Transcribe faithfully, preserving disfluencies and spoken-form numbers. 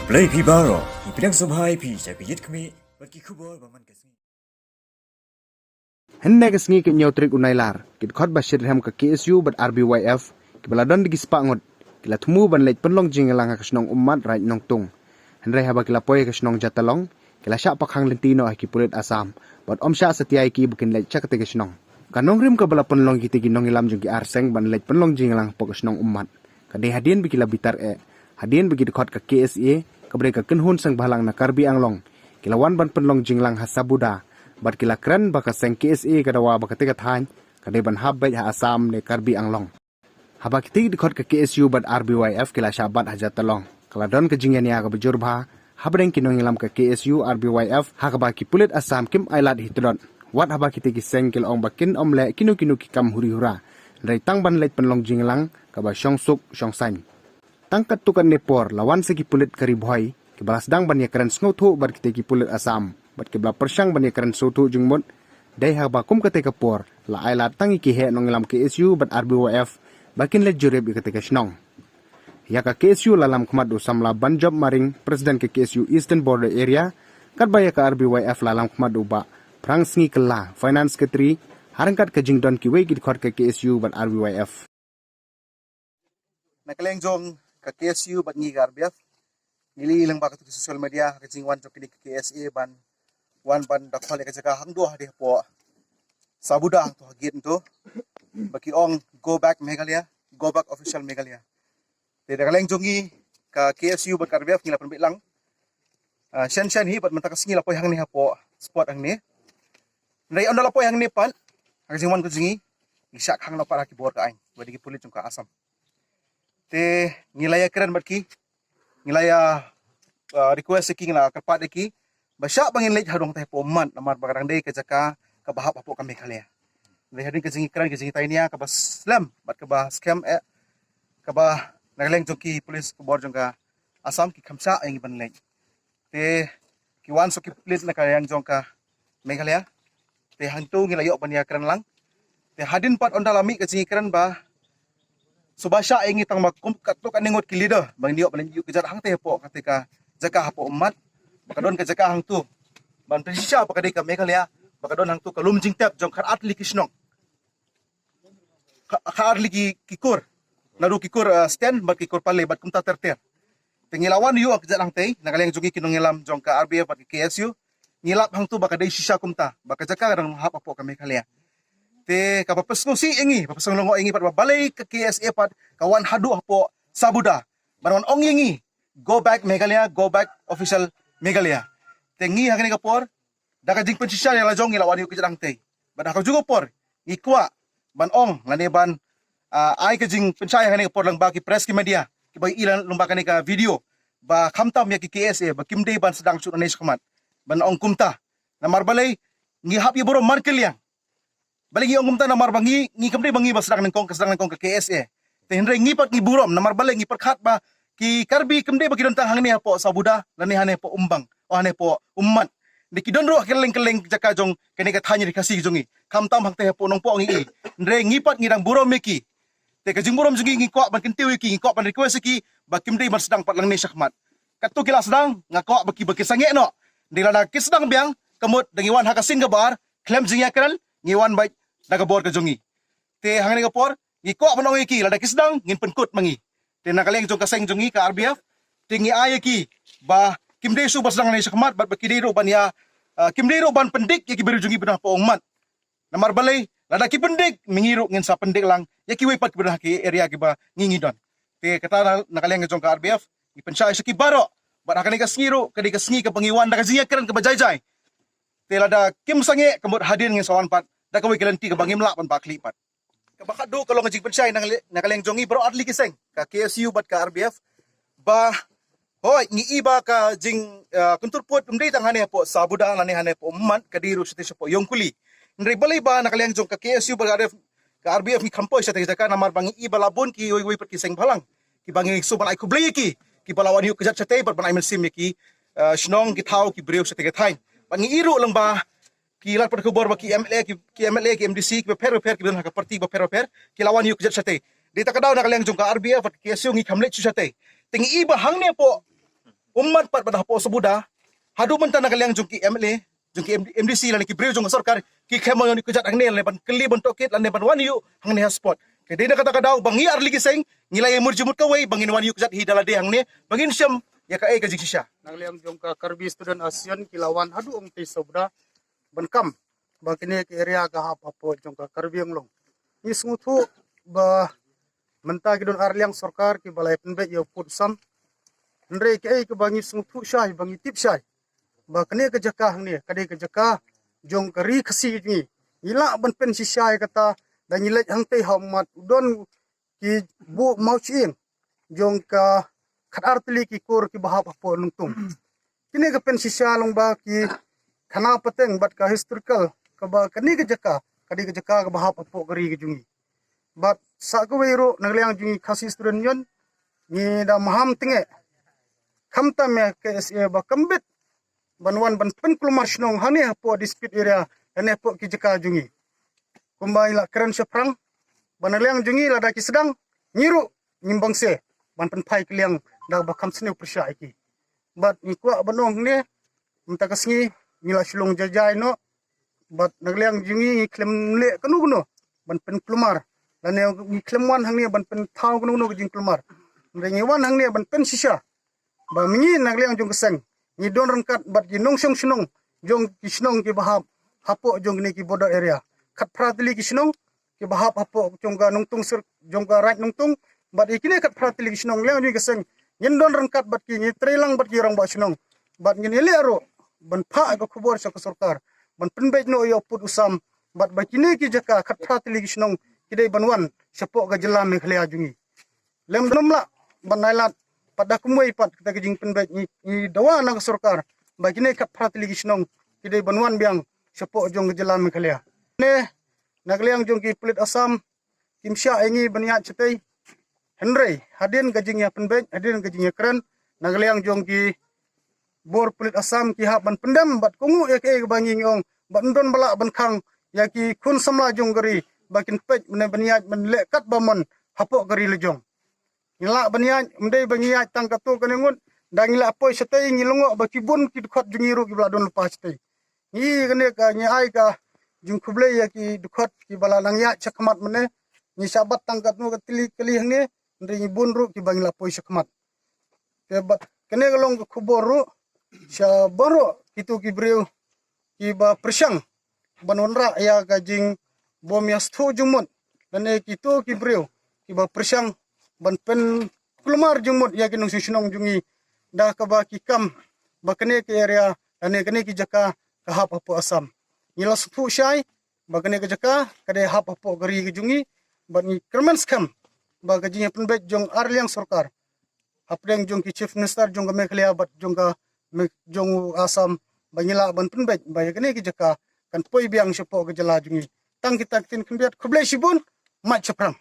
Blei phi baroh, ngi pdiang sngewbha ïa phi sha ka Ïit Khmih bad ki khubor ba man ka sngi. Hynne ka sngi ka hynñiew tarik u Nailar, ki dkhot ba shitrhem ka K S U bad R B Y F, kiba la don da ki spah ngut, ki la thmu ban leit pynlong jingïalang ha ka shnong Ummat, Raid Nongtung. Hynrei haba ki la poi ha ka shnong Jatalong, ki la shah pakhang lynti noh ha ki pulit Assam bad ym shah satia ïa ki ba kin leit sha katei ka shnong. Ka nongrim kaba la pynlong ïa kitei ki nongïalam jong ki ar seng ban leit pynlong jingïalang hapoh ka shnong Ummat, ka dei hadien ba ki la bitar eh, hadien ba ki dkhot ka K S A, kaba dei ka kynhun seng bhalang na Karbi Anglong, ki la wan ban pynlong jingïalang ha Sabuda, bad ki la kren ba ka seng K S A ka dawa ba katei ka thaiñ ka dei ban hap beit ha Assam ne Karbi Anglong. Haba kitei ki dkhot ka K S U bad R B Y F ki la shah bat ha Jatalong, ka la don ka jingïania kaba jur bha hapdeng ki nongïalam ka K S U R B Y F, ha kaba ki pulit Assam kim ailad hi tlot. Wat haba kitei ki seng ki la ong ba kin ym leh kino kino ki kam huri hura, hynrei tang ban leit pynlong jingïalang kaba shong suk shong saiñ. Tang katto katne por la wan sa ki pulit ka Ri Bhoi, kiba la sdang ban ïakren sngewthuh bad kitei ki pulit Assam, bad kiba la pyrshang ban ïakren sngewthuh jingmut. Dei haba kum katei ka por la ailad tang ïa ki heh nongïalam K S U bad R B Y F ba kin leit jurip ïa katei ka shnong. Ïa ka K S U la lamkhmat da u samla Banjop Maring, President ka K S U Eastern Border Area, katba ïa ka R B Y F la lamkhmat da u Bah Phrang Sngi Kylla, Finance Secretary, ha ryngkat ka jingdon kiwei ki dkhot ka K S U bad R B Y F. Na ka liang jong ka K S U bad ngi ka R B F, ngi la ïohi lyngba katei ka social media ka jingwan jong kine ka K S A ban wan ban da khol ïa ka jaka hangto hadien hapoh Sabuda hangto ha gate hangto, ba ki ong "Go back Meghalaya, go back official Meghalaya." Te na ka liang jong ngi ka K S U bad ka R B F ngi la pynbeit lang, ah, shen shen hi bad mynta ka sngi la poi hangne hapoh spot hangne. Hynrei ynda la poi hangne pat, ha ka jingwan ka jong ngi, ngi shah khang noh pat ha ki bor ka aiñ, ba dei ki pulit jong ka Assam. Te ngi la ïakren bad ki, ngi la ïa, ah, request ïa ki, ngi la kyrpad ïa ki ba shah ba ngin leit haduh hangtai hapoh Ummat, namar ba ka dang dei ka jaka kaba hap hapoh ka Meghalaya. Hynrei hadien ka jingïakren, ka jingïatainia kaba slem bad kaba skhem eh, kaba na ka liang jong ki pulit ka bor jong ka Assam ki kham shah ïa ngi ban leit. Te ki wan sa ki pulit na ka liang jong ka Meghalaya. Te hangto ngi la ïoh ban ïakren lang. Te hadien pat ynda la mih ka jingïakren ba sngewbha shah ïa ngi tang ba kum katto katne ngut ki leader ba ngin ïoh ban ïuh kjat hangtai hapoh katei ka jaka hapoh Ummat, ba ka don ka jaka hangto ban pynshisha ba ka dei ka Meghalaya, ba ka don hangto ka lum jingtep jong khatar tylli ki shnong, kha-, khatar tylli ki, ki kur, naduh ki kur, eh, Stan bad ki kur Pale bad kumta ter ter. Te ngi la wan ïuh kjat hangtai na ka liang jong ngi ki nongïalam jong ka R B F bad ka K S U. Ngi lap hangto ba ka dei shisha kumta, ba ka jaka ka dang hap hapoh ka Meghalaya. Te kaba pynsngewsih ïa ngi, ba pynsngew lyngngoh ïa ngi pat ba balei ka K S A pat ka wan haduh hapoh Sabuda ban wan ong ïa ngi "Go back Meghalaya, go back official Meghalaya." Te ngi ha kane ka por, da ka jingpynshisha ïa la jong ngi la wan ïuh kjat hangtai. Bad ha kajuh ka por ngi kwah ban ong lane ban, ah, ai ka jingpynshai ha kane ka por lyngba ki press, ki media kiba ïohi lyngba kane ka video, ba khamtam ïa ki K S A ba kim dei ban sdang shuh nangne shakhmat. Ban ong kumta, namar balei ngi hap ïa burom markylliang. Balei ngi ong kumta? Namar ba ngi, ngi kam dei ba ngi ba sdang nyngkong, ka sdang nyngkong ka K S A. Te hynrei ngi pat ngi burom namar balei ngi pyrkhat ba ki Karbi kam dei ba ki don tang hangne hapoh Sabuda lane hangne hapoh Umbang, oh, hangne hapoh Ummat. Dei ki don ruh ha kylleng kylleng jaka jong kane ka thaiñ Ri Khasi jong ngi. Khamtam hangtai hapoh Nongpoh ngi ïohi. Hynrei ngi pat ngi dang burom ïa ki. Te ka jingburom jong ngi ngi kwah ban kyntiew ïa ki, ngi kwah ban request ïa ki ba kim dei ban sdang pat lyngngoh shakhmat. Katto ki la sdang, nga kwah ba ki, ba ki sangeh noh. Hynrei lada ki sdang biang, ka mut da ngi wan ha ka sien kaba ar, khlem jingïakren, ngi wan beit da ka bor ka jong ngi. Te hangne ka por ngi kwah ban ong ïa ki, lada ki sdang ngin pynkut ma ngi. Te na ka liang jong ka seng jong ngi ka R B F, te ngi ai ïa ki ba kim dei shuh ba sdang nangne shakhmat bad ba ki dei ruh ban ïa, ah, kim dei ruh ban pyndik ïa ki briew jong ngi ba don hapoh Ummat. Namar balei, lada ki pyndik, ma ngi ruh ngin sa pyndik lang ïa kiwei pat kiba don ha ki area kiba ngi ngi don. Te kata na, na ka liang jong ka R B F ngi pynshai sha ki baroh. Bad ha kane ka sngi ruh ka dei ka sngi kaba ngi wan da ka jingïakren kaba jai jai. Te lada kim sangeh, ka mut hadien ngin sa wan pat da kawei ka lynti kaba ngim lah ban bah khlieh pat. Kaba khatduh ka long ka jingpynshai na ka liang jong ngi baroh artylli ki seng, ka K S U bad ka R B F, ba hooid ngi i ba ka jing, ah, kyntur pud ym dei tang hangne hapoh Sabuda lane hangne hapoh Ummat, ka dei ruh shatei shapoh Ïongkuli. Hynrei balei ba na ka liang jong ka K S U bad ka R B F, ka R B F ngi kham poi shatei ka jaka? Namar ba ngi i ba la bun kiwei kiwei pat ki seng bhalang kiba ngi sngewbha ban ai khublei ïa ki, kiba la wan ïuh kjat shatei bad ban ai mynsiem ïa ki, ah, shnong, ki thaw, ki briew shatei ka thaiñ. Bad ngi i ruh lyngba ki lad pat khubor ba ki M L A, ki, ki M L A, ki M D C kiba pher ba pher kiba don ha ka party ba pher ba pher ki la wan ïuh kjat shatei. Dei ta ka daw na ka liang jong ka R B F bad ka K S U ngi kham leit shuh shatei. Te ngi i ba hangne hapoh Ummat pat ba da hapoh Sohbuda, haduh mynta na ka liang jong ki M L A, jong ki M D C lane ki briew jong ka sorkar, ki khlem wan ïuh kjat hangne lane ban kylli ban tohkit lane ban wan ïuh hangne ha spot. Te dei na kata ka daw ba ngi ar tylli ki seng ngi la ïa mur jingmut kawei ba ngin wan ïuh kjat hi da lade hangne ba ngin shem ïa kaei ka jingshisha. Na ka liang jong ka Karbi Student Association ki la wan haduh ong tei Sohbuda ban kam ba kine ki area ka hap hapoh jong ka Karbi Anglong. Ngi sngewthuh ba mynta ki don ar liang sorkar ki ba la ïa pynbeit ïa u pud u sam. Hynrei kaei kaba ngi sngewthuh shai ba ngi tip shai ba kane ka jaka hangne ka dei ka jaka jong ka ri Khasi jong ngi. Ngi lah ban pynshisha ïa kata da ngi leit hangtei ha ummat u don ki buh mawshyieng jong ka khatar tylli ki kur ki ba hap hapoh Nongtung. Kine ka pynshisha long ba ki khana pateng bad ka historical kaba kane ka jaka ka dei ka jaka kaba hap hapoh ka ri ka jong ngi. Bad sa kawei ruh na ka liang jong ngi Khasi Student Union ngi da maham tengeh khamtam ïa ka K S A ba kam bit ban wan ban pynkulmar shnong hangne hapoh dispute area hangne hapoh ki jaka jong ngi. Kumba ngi la kren shaphrang ba na ka liang jong ngi lada ki sdang ngi ruh ngim bangse ban pynphai ka liang da ba kham sniew pyrshah ïa ki. Bad ngi kwah ban ong hangne mynta ka sngi ngi la shu long jai jai noh. Bad na ka liang jong ngi ngi khlem leh kano kano ban pynkulmar lane ngi khlem wan hangne ban pynthaw kano kano ka jingkulmar. Hynrei ngi wan hangne ban pynshisha ba ma ngi na ka liang jong ka seng ngi don ryngkat bad ki nongshong shnong jong ki shnong ki ba hap hapoh jong kine ki border area. Khatphra tylli ki shnong ki ba hap hapoh jong ka Nongtung sir-, jong ka Raid Nongtung bad ïa kine khatphra tylli ki shnong liang jong ka seng ngin don ryngkat bad ki, ngi trei lang bad ki rangbah shnong bad ngin ïaleh ruh ban phah ka khubor sha ka sorkar ban pynbeit noh ïa u pud u sam bad ba kine ki jaka khatphra tylli ki shnong ki dei ban wan shapoh ka jylla Meghalaya jong ngi. Lem dum lah ban ailad pat da kumwei pat kata ka jingpynbeit ngi, ngi dawa na ka sorkar ba kine khatphra tylli ki shnong ki dei ban wan biang shapoh jong ka jylla Meghalaya. Ne na ka liang jong ki pulit Assam kim shah ïa ngi ban ïaid shatei. Hynrei hadien ka jingïapynbeit hadien ka jingïakren na ka liang jong ki bor pulit Assam ki hap ban pyndem bad kohnguh ïa kaei kaba ngi ngi ong bad ym don ba lah ban khang ïa ki khun samla jong ka ri ba kin peit mynne ban ïaid ban leh kat ba mon hapoh ka ri la jong. Ngi lah ban ïaid ym dei ba ngi ïaid tang katto katne ngut da ngi la poi shatei ngi lyngngoh ba ki bun ki dkhot jong ngi ruh ki ba la don lypa shatei. Ngi kane ka ngi ai ka jingkhublei ïa ki dkhot ki ba la nang ïaid shakhmat mynne. Ngi shah bat tang katno ka tylli kali hangne hynrei ngi bun ruh ki ba ngi la poi shakhmat. Te bad kane ka long ka khubor ruh sha baroh kito ki briew ki ba pyrshang ban wanrah ïa ka jingbym ïa sngewthuh jingmut lane kito ki briew ki ba pyrshang ban pynkulmar jingmut ïa ki nongshong shnong jong ngi da kaba ki kam ba kane ka area lane kane ki jaka ka hap hapoh Assam. Ngi la sngewthuh shai ba kane ka jaka ka dei hap hapoh ka ri ka jong ngi bad ngi kyrmen skhem ba ka jingïapynbeit jong ar liang sorkar hapdeng jong ki Chief Minister jong ka Meghalaya bad jong ka Me-, jong u Assam ba ngi lah ban pynbeit ba ïa kane ka jaka kan poi biang shapoh ka jylla jong ngi. Tang kita ki ktien khyndiat, khublei shibun, mait shaphrang.